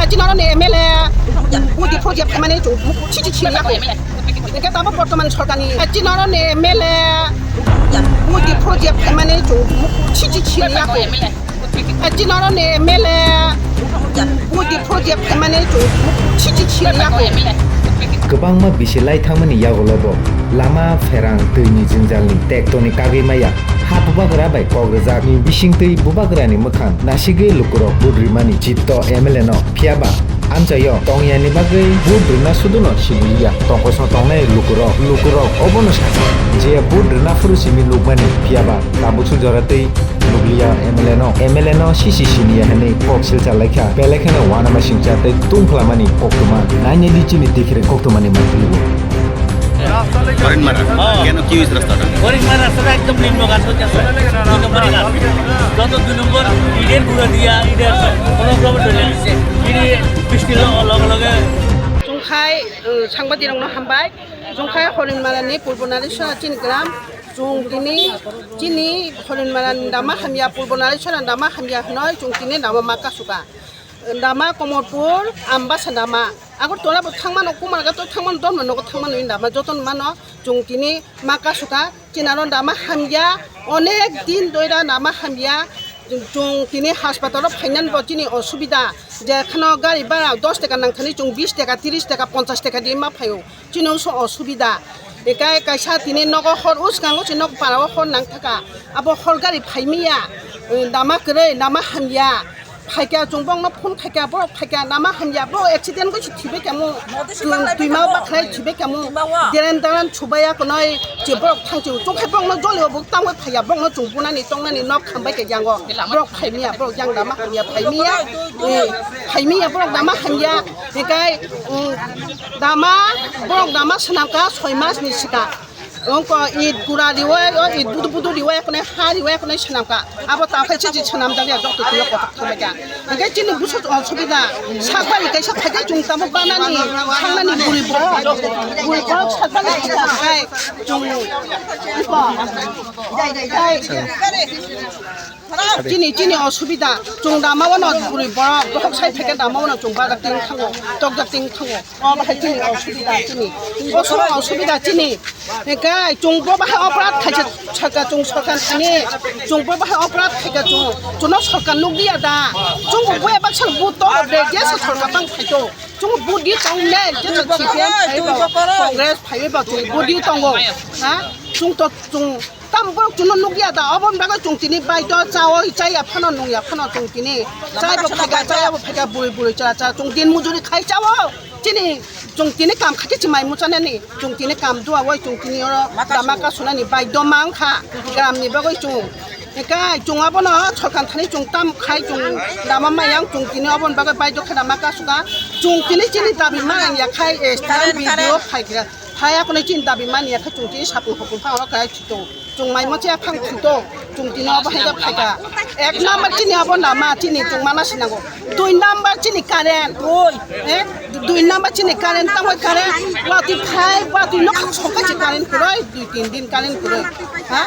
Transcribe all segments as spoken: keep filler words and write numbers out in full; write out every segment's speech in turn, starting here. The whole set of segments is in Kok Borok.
Chini oro ni M L A budi project phaimani chung muku chichi chini yako. Hingke tamo bortoman sorkar ni chini oro ni M L A budi project phaimani chung muku chichi chini yako. Chini oro ni M L A budi project phaimani chung muku chichi chini yako. Kwbangma bisi lai thangmani yagulo bo lama pherang twi ni jwngjal ni tekto ni kagwi maya. Ha bubagra bai kok rwjak ni bisingtwi bubagra ni mwkhang nasigwi lukurok vote rimani chipto M L A no. Phiya ba amchaio tongya ni bagwi vote rwna sudu no simi ya. Tongkos no tongnai lukurok, lukurok obo no sa je vote rwna phuru simi nukmani. Phiya ba tabuk su jora twi nukliya M L A no. M L A no sisi sini ya hinwi kok silcha laikha. Belai kheno uanama singcha tei tungphlamani koktwma. Nainai di chini tikhirai koktwmani mantri bo. Harinmara. হ্যাঁ। কেন, কি হয়েছে রাস্তাটা? হরিণমারা রাস্তাটা একদম নিম্ন ঘাট হচ্ছে, স্যার। দুই নম্বরই ঘাট। যত দুই নম্বর ইটের গুঁড়া দিয়া, ইটের কোনো প্রবলেম হচ্ছে। ইনি বৃষ্টির লগে লগে Chungkhai, uh, sangbadirokno hambai. Chungkhai Horinmarani Purbo Narisora chini gram. Chung tini chini Horinmarani dama hamya, Purbo Narisora dama hamya hwnoi chung tini dama ma kasuka. Dama Komorpur, Ambasa dama. Agartala bo thangmano, Kumarghat o thangmano, Dharmanagar o thangmano, indama jotono mano, chung tini ma kasuka, chinaro dama hamya, onek din doira dama hamya, chung tini hospital o phainan bo chini osubida, je khano gari bhara dos taka nangthani, chung bis taka, tiris taka, ponchas taka di ma phaio, chini oso osubida. Ekai kaisa tini nogo hor uskango si nok para o hor nangthaka, abo hor gari phaimiya, dama kwrwi, dama hamya. Phaikha, chwng bokno phone khaikha, borok phaikha, lama hamya, borok accident gwi se thwibai kamo. Twi-, twima bakhlai thwibai kamo. Deren daran subaya konoi, je borok thangchi, chwng khai borokno jolio bo tangwi phaiya, borokno chwng bunani tongnani nok khambai khe yango. Borok phaimiya, borok yang lama hamya phaimiya. Eh, phaimiya, borok lama hamya. Hikai, um, dama, borok dama swnamkha soi mas ni sika. Ongko it gura riwai, o it budu budu riwai, ekone ha riwai, ekone swnamkha. Abo ta khai chichi swnam jak ya, jok to tulo kothok thangbai kha. Hingke chini busu osubida. Sakbari kaisa phaikhe chwng tamo banani, thangnani buri borok. Buri borok sakbari kaisa khai chwng. Iko. Chini, chini osubida. Chwng dama wano buri borok. Bohok sai phaikhe dama wano chwng bajak ting thango. Tokjak ting thango. O bahai chini osubida chini. Osubida chini. Ekai, chwng bo bahai operat khaisa saka chwng sorkar thani. Chwng bo bahai operat khaika chwng. Chwngno sorkar nukliya da. Chwng bo buya baksa bu to bre je se sorkar tang phaito. Chwng bo di tong ne je se C P M phaibo. Congress phaibo chwng bo di tongo. Ha? Chwng to chwng tam borok chwngno nukliya da. Oboni bagwi chwng tini baito chao chaya phano nungya phano chwng tini. Chai bo phaika chaya bo phaika buri buri cha cha chwng din mujuri khai chao. Chini chwng tini kam kha khe chimai muchanani, chwng tini kam dua oi chwng tini oro lama kasunani baidyo mang kha, gram ni bagwi chwng. Ekai chwng abono sorkar thani chwng tam khai chwng lama mayang chwng tini oboni bagwi baidyo khe lama kasuka. Chwng tini chini dabi mang ya khai S T M B D O phai kha. Phai akhonai chini dabi man ya khe chwng tini sapung hopung phang oro khai chwng. Chwng mai mochia phang thuto, chwng tini obo hai khe phaikha. Ek number chini obo lama chini chwng mana sinango. Dui number chini current. Dui. Eh? Dui number chini current, tamo current. Watwi phai, watwi nok songkha chi current kwrwi, dui tin din current kwrwi. Ha?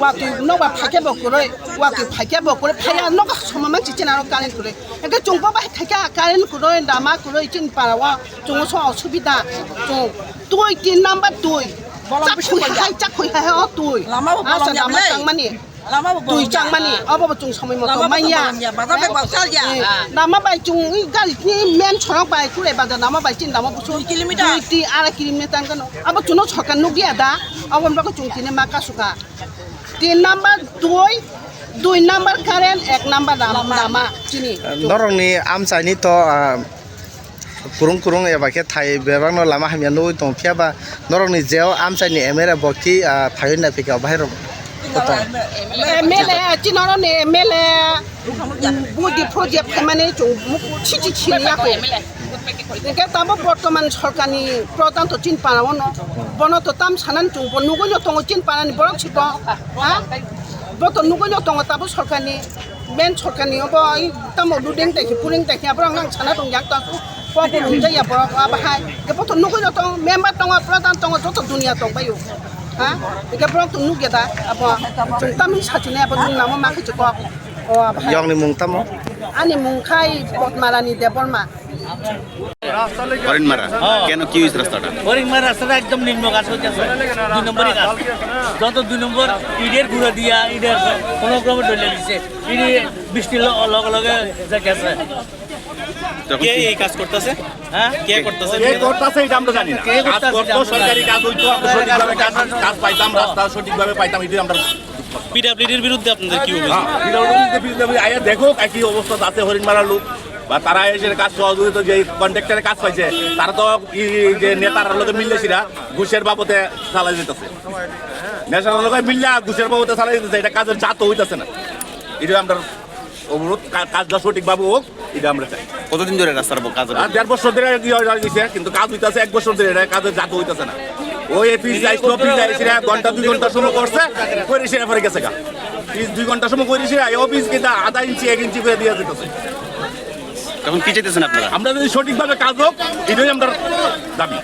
Watwi nok ba phaikhe bo kwrwi, watwi phaikhe bo kwrwi. Phaiya nok somamang chi chini aro current kwrwi. Hingke chwng bo bai khaikha current kwrwi, lama kwrwi chini para o. Chwng so osubida. Chwng twi tin number twi. Bolong Chakhui bising hai, chakhui hai o twi. Lama bo Asa bolong ya lama belai. Changmani. Lama bo bolong ya. Twi changmani. Obo bo chwng somoi moto Lama bo manya. Bolong ya. Bazar de Eh? Bausa ya. Eh, lama bai chwng i gari ni main sorok bai kure bazar lama bai chin lama busu. Dui kilometer. Dui ti arai kilometer tang kano. Abo chwngno sorkar nukya da. Abo bagwi chwng tini ma kasuka. Tin number dui, dui number current, ek number lama, lama chini. Norokni amchaini to, ah, Kurung kurung eba khe thai bebakno lama hamya nugwi tongo, phiya ba norokni jeo amchaini M L A bo khi, ah, phaiwi nai phikha, bahai rok kotor. M L A, chini oroni M L A, budi project phaimani chwng muku chichi chini yako. Hingke tamo bortoman sorkarni prodhan to chini para ono, bono to tam sanani chwng bo nugwi no tongo chini parani borok si bo, ha? Bo to nugwi no tongo tamo sorkarni. Men sorkarni obo, i tamo luding tei hi, puring tei hi, aborok nang sana tong yak ta su, pok rung jaya borok, abo hai. Ke bo to nugwi no tong, member tongo, pradhan tongo, joto dunia tong baio. Ha? Ke borok to nugya da, abo, chwng tamni sachini abo chwng namo ma khe chukok. O, abo hai. Yongni mung tamo? Ani mung khai Potmarani Debbarma. Harinmara, হ্যাঁ। কেন, কি হয়েছে রাস্তাটা? হরিণমারা রাস্তাটা একদম নিম্ন কাজ হইতেছে, দুই নম্বরই কাজ। যত দুই নম্বর ইটের গুঁড়া দিয়া, ইটের কোনো ক্রমে ডলে দিছে। ইটি বৃষ্টির ল-, লগে লগে যে গেছে। তখন কে কি এই কাজ করতেছে? হ্যাঁ? কে করতেছে? কে করতেছে এটা আমরা জানি না। কে কাজ করতেছে করতো, এটা আমরা সরকারি জানি না। কাজ হইতো, আমরা সরকারি সঠিকভাবে কাজ কাজ, পাইতাম, রাস্তা সঠিকভাবে পাইতাম, এটাই আমরা পিডাব্লিউডির বিরুদ্ধে আপনাদের কি অভিযোগ? হ্যাঁ, পিডাব্লিউডির বিরুদ্ধে আমি আয়া দেখো, একই অবস্থা আছে হরিণমারার লোক, বা তারা এসে কাজ সহযোগিতা যে কন্ট্রাক্টরে কাজ পাইছে, তারা তো এই যে নেতার লগে মিললে সেটা ঘুষের বাবদে চালাই দিতেছে। নেতার লগে মিললে ঘুষের বাবদে চালাই দিতেছে, এটা কাজের জাত হইতেছে না। এটা আমরা অনুরোধ, কা-, কাজটা সঠিকভাবে হোক, এটা আমরা চাই। কতদিন ধরে রাস্তার ব-, কাজ আর হচ্ছে? দেড় বছর ধরে কি হয়, হয় গেছে, কিন্তু কাজ হইতাছে এক বছর ধরে, এটা কাজের জাত হইতাছে না। ওই অফিস যাইছিল, অফিস যাইছিল, ঘন্টা দুই ঘন্টা সময় করছে, করে সেটা পরে গেছে গা। অফিস দুই ঘন্টা সময় করে সেটা, এই অফিস কিন্তু আধা ইঞ্চি, এক ইঞ্চি করে দিয়ে যেতেছে। এখন কি চাইতেছেন আপনারা? আমরা যদি সঠিকভাবে কাজ হোক, এটাই আমরা দাবি।